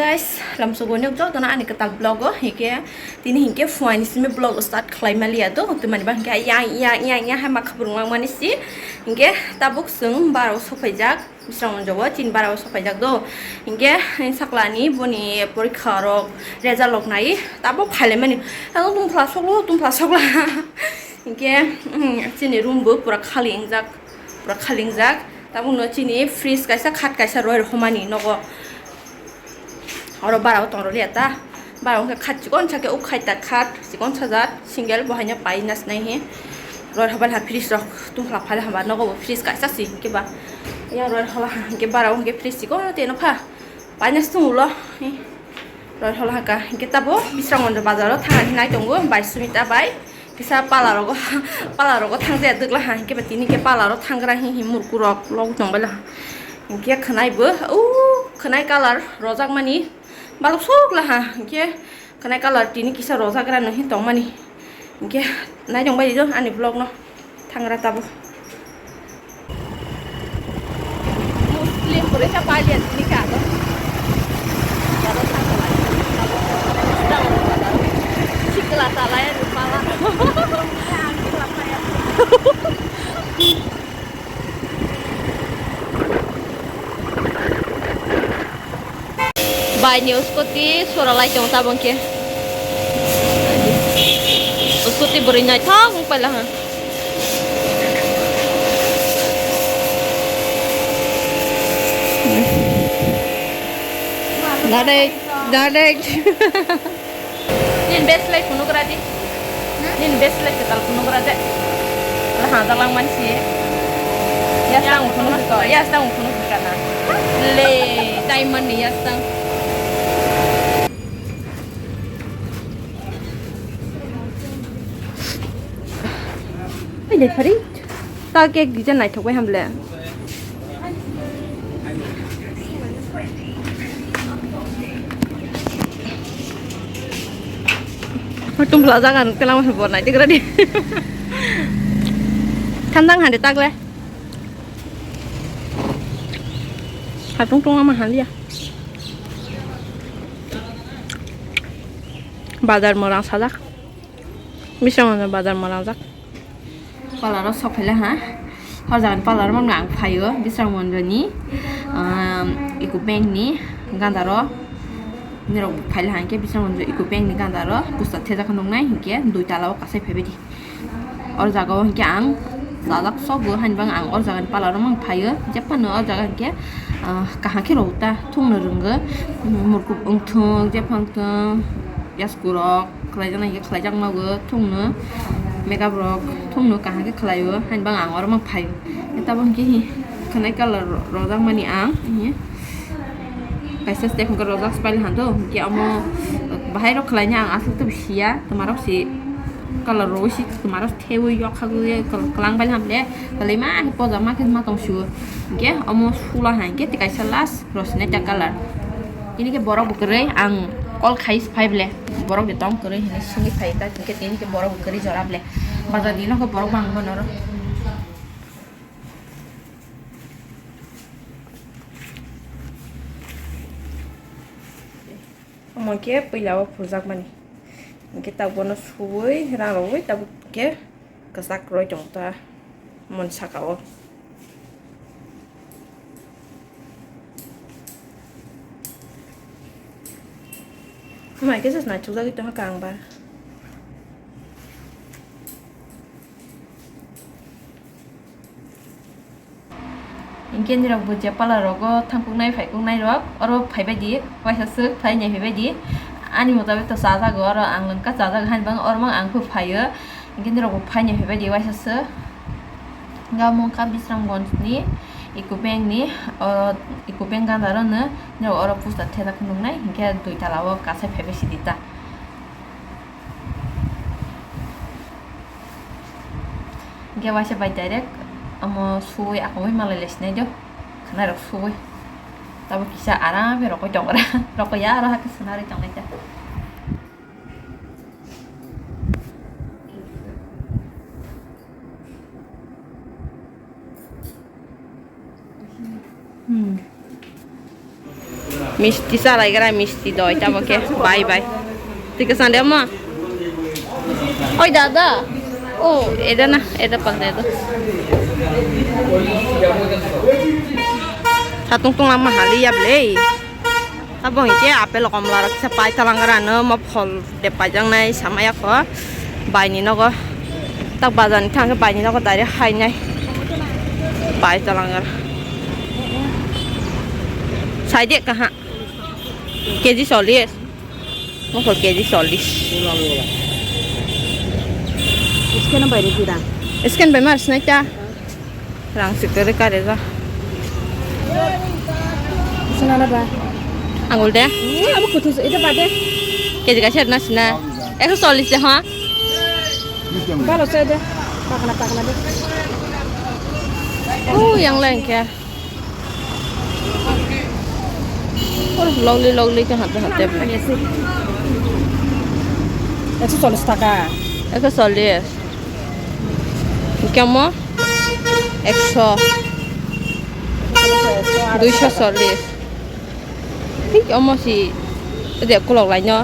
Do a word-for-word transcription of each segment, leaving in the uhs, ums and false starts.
Guys, lamsogo nok jotono ani kwtal vlog o, hingke tini hingke fuaini simi vlog start khlai maliya do, tumani ba hingke yang yang yang yang hai ma khabrung langmani si, hingke tabuk chwng bara o sokphaijak, Bisramganj o chini bara o sokphaijak do, hingke saklani boni porikha rok result rok nai tabuk phailaimani, ang tungphla soklo tungphla sokla, hingke chini room bo pura khali wngjak, pura khali wngjak, tabukno chini fridge kaisa khat kaisa roi rok homani nogo. Oro bara o tong rwliya ta. Bara o wngkha khat chikon sa khe, uk khai ta khat chikon sajak single bo haino pai na sinai he. Roi rok bai ha fridge rok tungphla phai hwnba nogo bo fridge kaisa si hwnkhe ba. Yang roi rok ha hwnkhe bara o hwnkhe fridge chikon tei nokha pai na si tung ulo. Roi rok ha ka hwnkhe tabo Bisramganj bazar o thangani nai tongo bai Sumita bai. Kisa pala rogo pala rogo thang jaya dwgla ha hwnkhe ba tini khe pala ro thang gra hi hi murku rok log tong bai la ha. Hingke khwnai bo, o khwnai colour rojak mani balok sok laha, hingke khwnai colour tini kisa rojak rano hin tong mani, hingke naitong bai di do ani vlog no thangra tabo. Muslim bwrwi kha paliya tini kha do. Sikla talai ani pala. Bai ni scooty sora lai tong tabang ke. Scooty bwrwi naithok wng paila ha. Direct, direct. Nini best life phunuk radi. Nini best life kwtal phunuk radi. Lahang jalang mansi. Yastang phunuk ko, yastang phunuk kana. Le, diamond ni yastang. Ini pari. Ta cake design naithok bai hamle. Tumphla jaga nuk telang bo nai tigra di. Thandang hande tagle. Hatung tung ama haliya. Bazar morang sajak. Bisong bazar morang jak. Parlour o sok phaila ha. Hor jagani parlour o ang phaio Bisramganj ni, um, Eco Bank ni gandaro. Nirok phaila ha hwnkhe Bisramganj Eco Bank ni gandaro poster thejak nuknai hwnkhe dui tala o kasai phaibaidi. Or jaga o hwnkhe ang chajak sobo hainbang ang or jagani parlour o mang phaio jephano or jaga hwnkhe, ah, kaham khe rw ta thungno rwngwi murkuk wngthung jephang thung yasku rok. Khlaijaknai hwnkhe khlaijakmago thungno, makeup rok thungno kaham khe khlaio, hainbang ang oro mang phaio. Tabuk hwnkhe hi khwnai colour ro-, rojakmani ang, hi kaisa step hwnkhe rojak smile hando, hwnkhe omo bahai rok khlaina ang aswk twi siya, twmarok si colour rwui si twmarok theui yokhagwi kl-, klang bai hamle, kwlaima khe pojama khe ma tong sio, hwnkhe omo sula hai hwnkhe tei kaisa last rosneta colour. Tini khe borok bo kwrwi ang call khai phai ble. Borok de tong kwrwi hinwi simi phai ta, hwnkhe tini khe borok bo kwrwi jora ble. Bazar di nokho borok bang mano ro. Omo khe puila o phurjakmani. Hwnkhe tabuk bono suwi rang rwwi tabuk khe kwchak rwui tongo ta mon saka o. Mai khe just naithokjagwi tongkha ang ba. Hwnkhe nirok bo je parlour rogo thangkuknai phaikuknai rok oro phaibaidi, waisa swk phai naiphaibaidi. Ani motabik to chajago, oro ang lwngkha chajago hainbang oro mang ang khe phaio. Hwnkhe nirok bo phai naiphaibaidi waisa swk. Hwnkhe omo wngkha Bisramganj ni Eco Bank ni, oro Eco Bank ganda ro no nirok oro poster thejak khe nuknai, hwnkhe dui tala o kasai phaibai sidi ta. Hwnkhe waisa bai direct omo suwi akongwi malai lai sinai do, khwnai rok suwi. Tabuk kisa aram khe rokoi tongo ra, rokoi ya aro hakhe swnarwi tongnai ta. Hmm. Misti chalaigra, misti doi, tamo khe. Bye bye. Twi kwchang de omo. Oi dada. Oh, eda na, eda pal de do. Satung tung lama hali ya ble. Abo hinkhe apple komla rok kisa pai talangra no mo phol de paijaknai samaya kho. Baini nogo. Tak bazar ni thang khe baini nogo direct hainai. Pai talangra. Saide kaha. K G chollish. Mokol K G chollish. Scan bai rw phi da. Scan bai mar sinai ta. Rang sikori kare ja. Sina na ba. Angul de. Ni abo kutu ita ba de. K G kaisa na sina. Ekso chollish de ha. Balo se de. Pakna pakna de. Oh, yang lain khe. Oh, logli logli khe hante hante. Ekso chollish taka. Ekso chollish. Kemo? Ekso. Duiso chollish. Thik omo si. Ade kolok laino.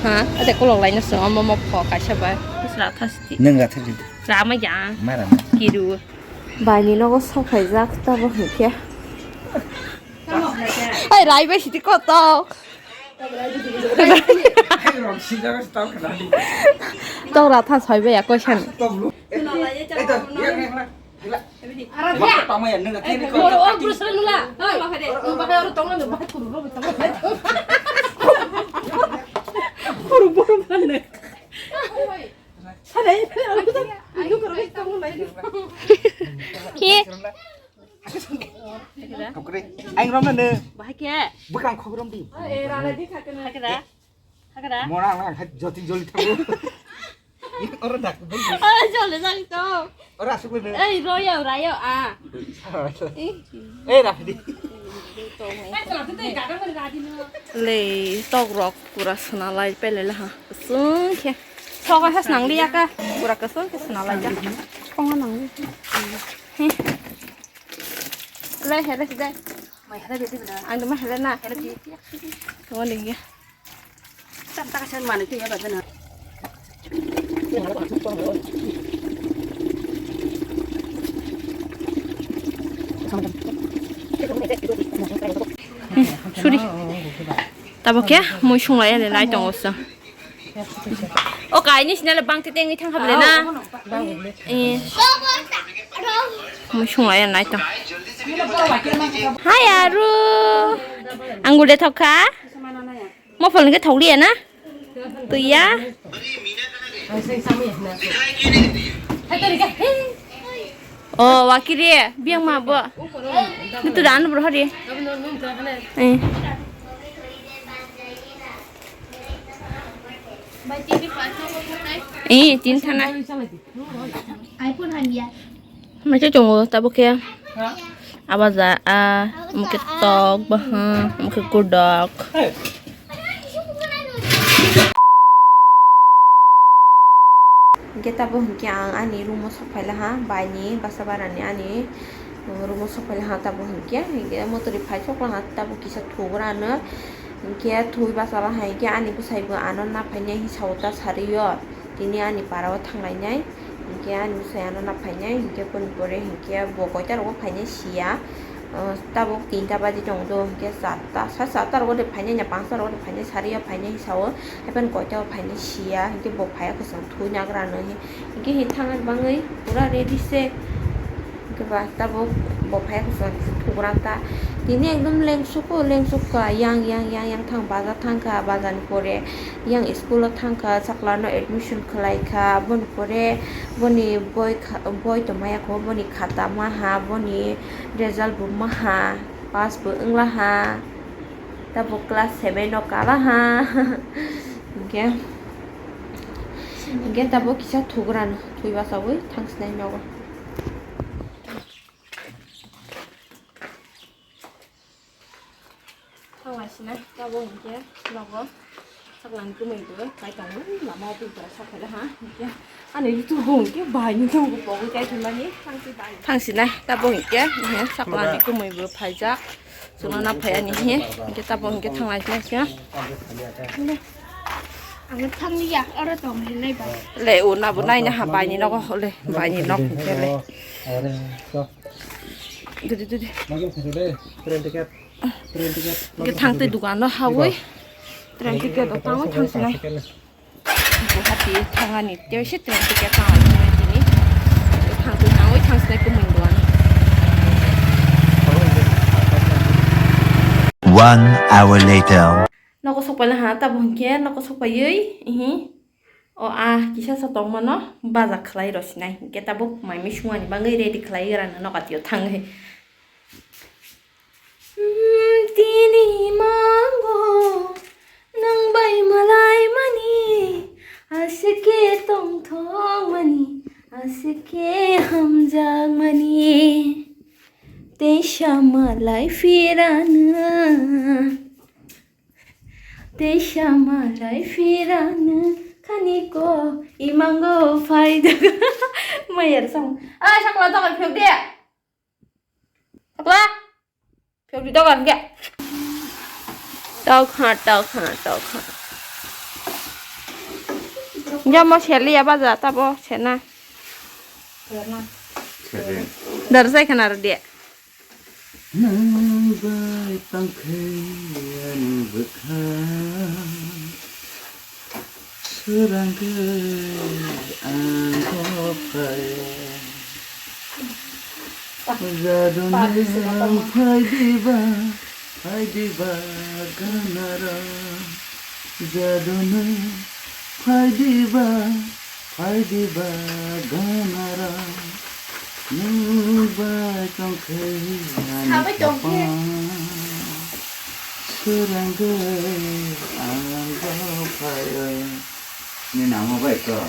Ha? Ade kolok laino se omo mo pho kaisa bai. Sra thasti. Nang ga thasti. Rama ya. Mara. Kiru. Baini nogo sokhaijak tabo hinkhe. Ai, rai bai siti kotok. Tok ra tha soi bai ya koisan. Ki? Tokre. Aing romna ne. Bahai ke? Bwkang khok rom di. Hakra. Hakra. Mona ang ang joti joli thago. Oro dak. Oro joli joli to. Oro asuk ne. Ei royo rayo a. Ei ra di. Le tok rok pura sona lai pele la ha. Sung khe. Soga has nang liya ka. Pura kesung khe sona lai ja. Konga nang li. He. Lai hele sidai. Mai hele bedi bela. Ang dema hele na. Hele di. Konga dingya. Tam taka sen mani tu ya ba na. Suri. Tabo khe mui sunglai ani nai tongo sa. O kaini sinale bang te tengwi thang habile na. Eh. Mui sunglai ani nai tong. Hai aru. Angul de thokha. Mo phol nge thokliya na. Tuya. O wakiri biang ma bo. Gitu dan bro hari. Eh. Eh, tin thana. iPhone hamya. Mai tu chungo tabo khe. Aba ja a, mukhe tok baha, mukhe kudok. Hwnkhe tabo hwnkhe ang ani room o sok phai laha, bai ni basa bara ni ani room o sok phai laha tabo hwnkhe, hwnkhe motor ri phai sok laha tabo kisa thugra ano. Hwnkhe thwi basa laha hwnkhe ani bwsai bo ano naphainai hinwi sao ta sari o, tini ani para o thanglainai. Hwnkhe ani bwsai ano naphainai, hwnkhe boni pore hwnkhe bo koita rogo phainai siya. O, tabuk tinta baji tongo do, hwnkhe charta, sa charta rogo de phainai na, panchta rogo de phainai, sari o phainai hinwi sao, haiphan koita o phainai siya, hwnkhe bo phaiya kwchwng thwi nagra ano hi. Hwnkhe hin thangna bangwi pura ready se. Hwnkhe ba tabuk bo phaiya kwchwng thugra ta. Tini ekdom lengsuk o, lengsuk kha, yang, yang, yang, yang thang, bazar thang kha, bazar ni pore yang school o thang kha, sakla no admission khlai kha, boni pore boni boi kha, boi tongmaya kho, boni khata maha, boni result bo maha, pass bo wngla ha, tabuk class seven o kala ha. Hwnkhe, hwnkhe tabuk kisa thugra no thwi bachawi thang sinai nogo. Thang lai sinai, tabuk hwnkhe nogo saklang kwmwi bo kai tongo, lama o twi pura saphai ha, hwnkhe ani YouTube bo hwnkhe bahai ni tongo, pogwi kai thangmani, thang sinai, tabuk hwnkhe, hwnkhe saklang kwmwi bo phaijak. Tuna na phai ani hi, hingke tabo hingke thanglai khe khe. Ang thangli ya, oro tong hinai bai. Le, o na bo nai na ha bai ni nogo, le, bai ni nok hingke le. Dudi, dudi. Hingke thang twi dukan no hawi. Train ticket o tangwi thangsinai. Guwahati thangani tei se train ticket tangwi tini. Thangtwi tangwi thangsinai kumui duan. One hour later. Noko sokpaila ha tabo hingke noko sokpaiwi ihi o a kisa sa tongmano baja khlai rw sinai hingke tabuk mai mui sumani bagwi ready khlai rwna nokatio thangwi. Hmm, tini mango nwng bai malai mani, aswk khe tongthok mani, aswk khe hamjak mani. Teisa malai phirano, teisa malai phirano, khani ko imango phai daga. Mayar sang, ai sakla daga phiyok de. Sakla. Phiyok di dogan ge. Tok ha, tok ha, tok ha. Jamo seli ya baja tabo sena. Dar sai khana rw dia. Nang bai tangkhe ani bwkha. Swrangwi ang bo phaio. Jadonwi ang phai diba, phai diba ganaro. Jadonwi phai diba, phai diba ganaro. Nwng bai tongkhe ani Sabai tongkhe. Khapang. Swrangwi ang bo phaio. Ni namo bai to.